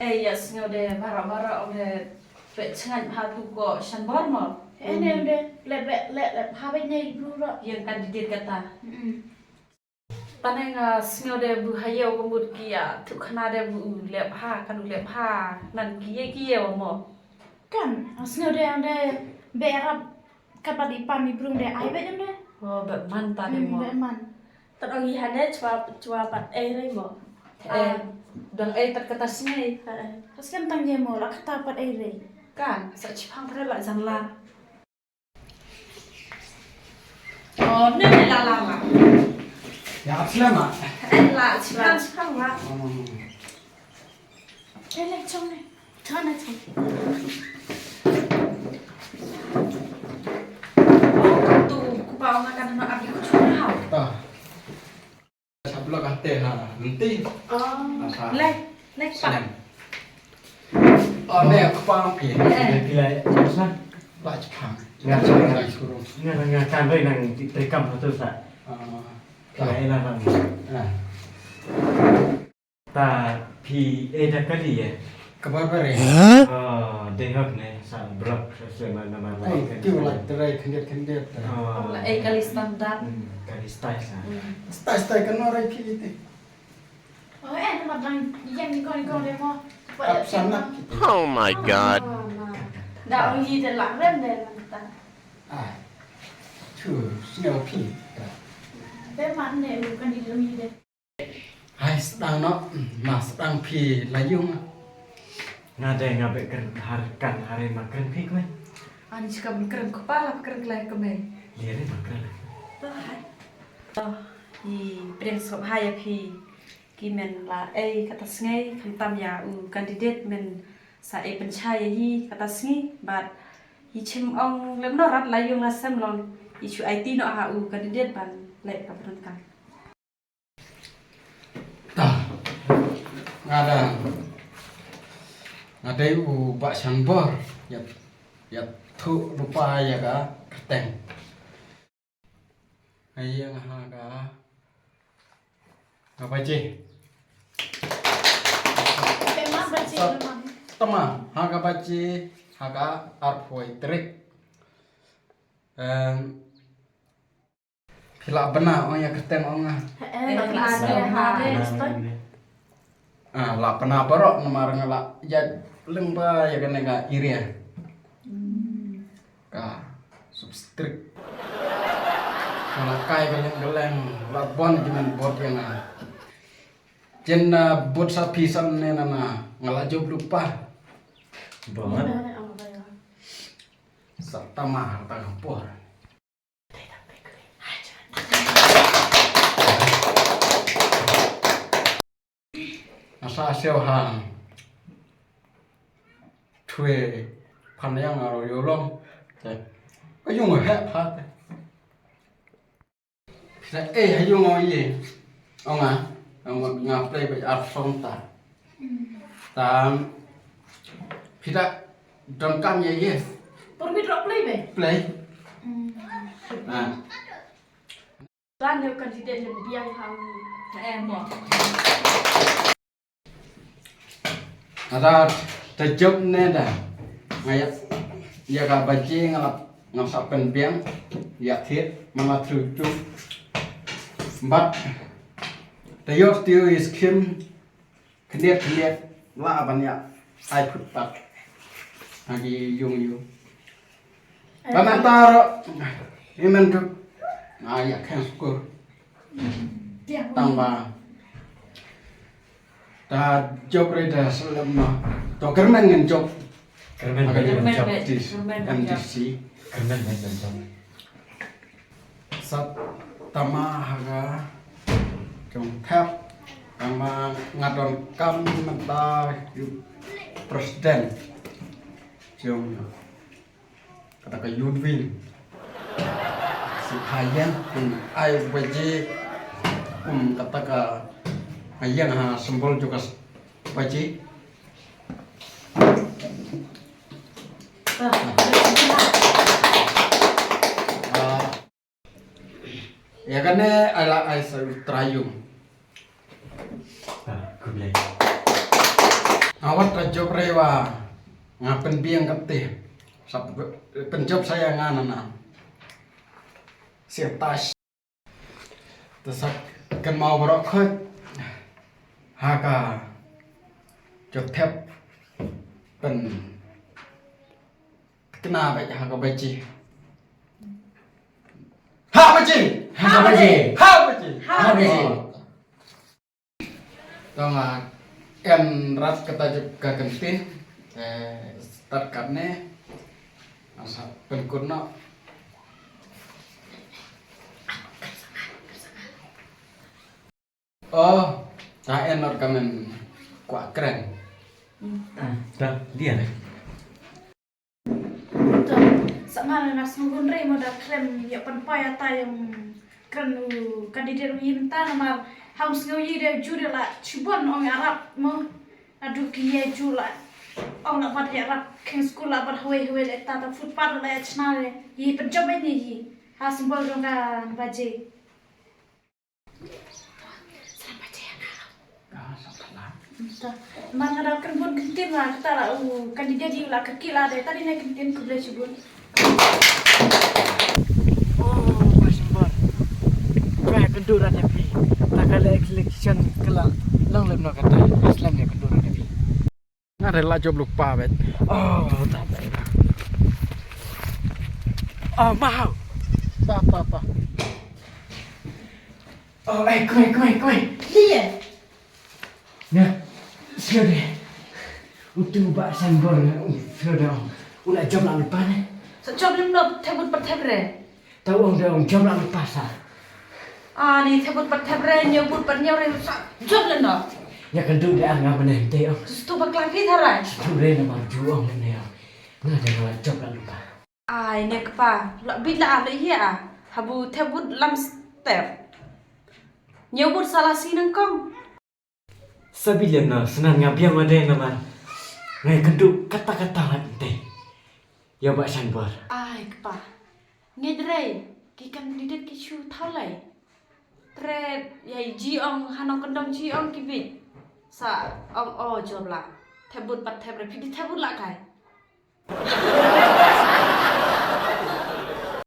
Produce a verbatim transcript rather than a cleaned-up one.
Eh, ïa sngew de baroh baroh ong de peit sngewbha tu ko shan bor mo. Eh, ne de leh beh leh leh ha beh ne bru ro. Ïa candidate kata. Mm. Tane nga sngew de bu ha ïew ka mut ki ïa tu khana de bu leh ha kan leh ha nan ki ïa ki ïa mo. Kan, sngew de ong de beh rap. Ka pat i pam i brung de ai beh dem de. Oh, beh man ta de mo. Beh man. Tad ong i hane chwa chwa pat ei rei mo. Eh, dang ei tad kata sngi. Ka skem tang ye mo la kata pat ei rei. Kan, sa chipang tre la jang la. Oh, ne ne la la la. Ya, ap sila ma. Eh, la chipang chipang la. Ele chong ne. Chong ne chong. Tu ku pa ma kan na abi ku chong ha. Ta. Sab lo ka te ha nanti. Oh. Lek lek pa. Oh ne ku pa pi. Pilai. Sa. Ba chang. Nga chang. Nga nga kan rei nang ti kam tu sa. Ah. Pilai la bang. Ah. Ta phi eh da kali eh. Ka Barbary. Oh, dei hok ne sa blok sa se ma na ma. Ai, ki u lai trai khyndiat khyndiat. Oh. La eh kali standard. Hmm, kali style sa. Hmm. Style style kan rai phi te. Oh, eh, na ma dang yang ni kon kon de mo. Kap sana. Oh my God. Da ong yi de la rem de ta. Ah. Chu, snow phi. Be man ne u kan di ong yi de. Hai sdang noh, ma sdang phi la yung. Nga dei nga beh kren har kan hari ma kren phi kmen. Ani chikam kren kepala kren kelai kemai. Liari ma kren. Toh hai. Toh i priang sop hai ya phi. Ki men la ei kata sngai khamtam ya u candidate men sa ei pynchai ya hi kata sngi bad i chim ong lem no rat la yung la sem long i chu ai ti noh ha u candidate ban leh ka pynkan. Ta. Nga da. Nga dei u Bah Shanbor. Ïa, ïa thu rupa ïa ka kyrteng. Nga ïeng ha ka. Ka baje. Tama ha ka baje ha ka arphew tarik. Em, Phi lah bna ong ïa kyrteng ong nga. Eh, lah bna. Ah, lah bna baroh namar nga lah ïa lyngba ïa kane ka area. Ka substrict. Nga lah kai ka ïeng ka leng lah bon ki men bot ïa nga. Jen na bot sa phi sa ne na na nga lah jop lupa. Bon. Sa tama ta ka por. Asa seo ha. Chwe phan yang aro yolong. Ka yung he pha. Sa eh ha yung o ye. Ong a. Ong nga play ba ar song ta. Tam. Phi da donkam ïa yes. Por mi drop play be. Play. Ah. Tan ne candidate ne biang ha u. Eh mo. Ada ta jop ne da. Nga ïa ïa ka baje nga lap nga sa pynbiang ïa thied ma nga tru tru. But the your still is kim. Khyndiat khyndiat la ban ïa ai phut pat ha ki yung yung. Ba mynta ruh i men tu nga ïa khang skur. Tang ba ta jop re da slem ma to kyrmen ngan jop. Kyrmen ngan jop. Kyrmen ngan jop. M D C. Kyrmen ngan jop. Sat tama ha ka jong thep tama nga donkam mynta ïa u president jong kata ka youth wing. Si hayan kum ai baje kum kata ka hayan ha symbol jong ka baje. Ah, ïa kane ai la ai sa u trai yung. Ah, khublei. Awat ra jop re wa nga pynbiang kate. Sap pynjop saya nga nana. Sir tash. Te sa kynmaw baroh khoit ha ka jot thep pyn kna bad ha ka baji. Ha baji! Ha baji! Ha baji! Ha baji! To nga en rat kata jop ka kyntin. Eh, start katne. Asa pynkut noh. Oh, ta en ot ka men kwah kren. Ta, dia. To, sa ma nga sngew gun re mo da khlem ïa pynpoi ata ïa kren u candidate u ïa mynta namar ha u sngew ïa de ju de la chibon ong Arab mo. Adu ki ïa ju la ong la bat ïa Arab king school la bat hawei hawei le ta ta footpath la ïa chna le ïa pynjop ïa ni ïa ha symbol jong ka baje. Mar nga da kren bun kyntin la kata la u candidate ïa la ka ki la de tadi ne kyntin khublei shibun. Oh, ba shibun. Ka kynduh rat ïa phi. Ta ka le election ka la long lem no kata. Aslem ne kynduh rat ïa phi. Nga re la jop lypa bet. Oh, ta ba. Oh, mahau. Pa, pa, pa. Oh, eh, koi, koi, koi. Dia. Nga, siode. Utu ba sambor, u siode. U la jop la lypa ne. Sa jop lem no, thep bud pat thep re. Tau ong da ong jop la lypa sa. Ah, ni thep bud pat thep re, ñiew bud pat ñiew re sa jop lem no. Ïa kynduh de ah nga mane te ong. Stu ba klang phi tharai. Stu re na mar ju ong ne ong. Nga de nga la jop la lypa. Ai ne kpa, la bit la ah la ïa ah. Habu thep bud lam step. Ñiew bud sa la si nangkong. Sa bit lem no, snan nga biang wa de namar. Ngai kynduh kata kata la te. Ïa ba shan bor. Ai kpa. Ngi drei ki candidate ki shu thaw lai. Tre ïa ji ong hanong kyndong ji ong ki bit. Sa ong o jop la. Thep bud pat thep re phi di thep bud la kai.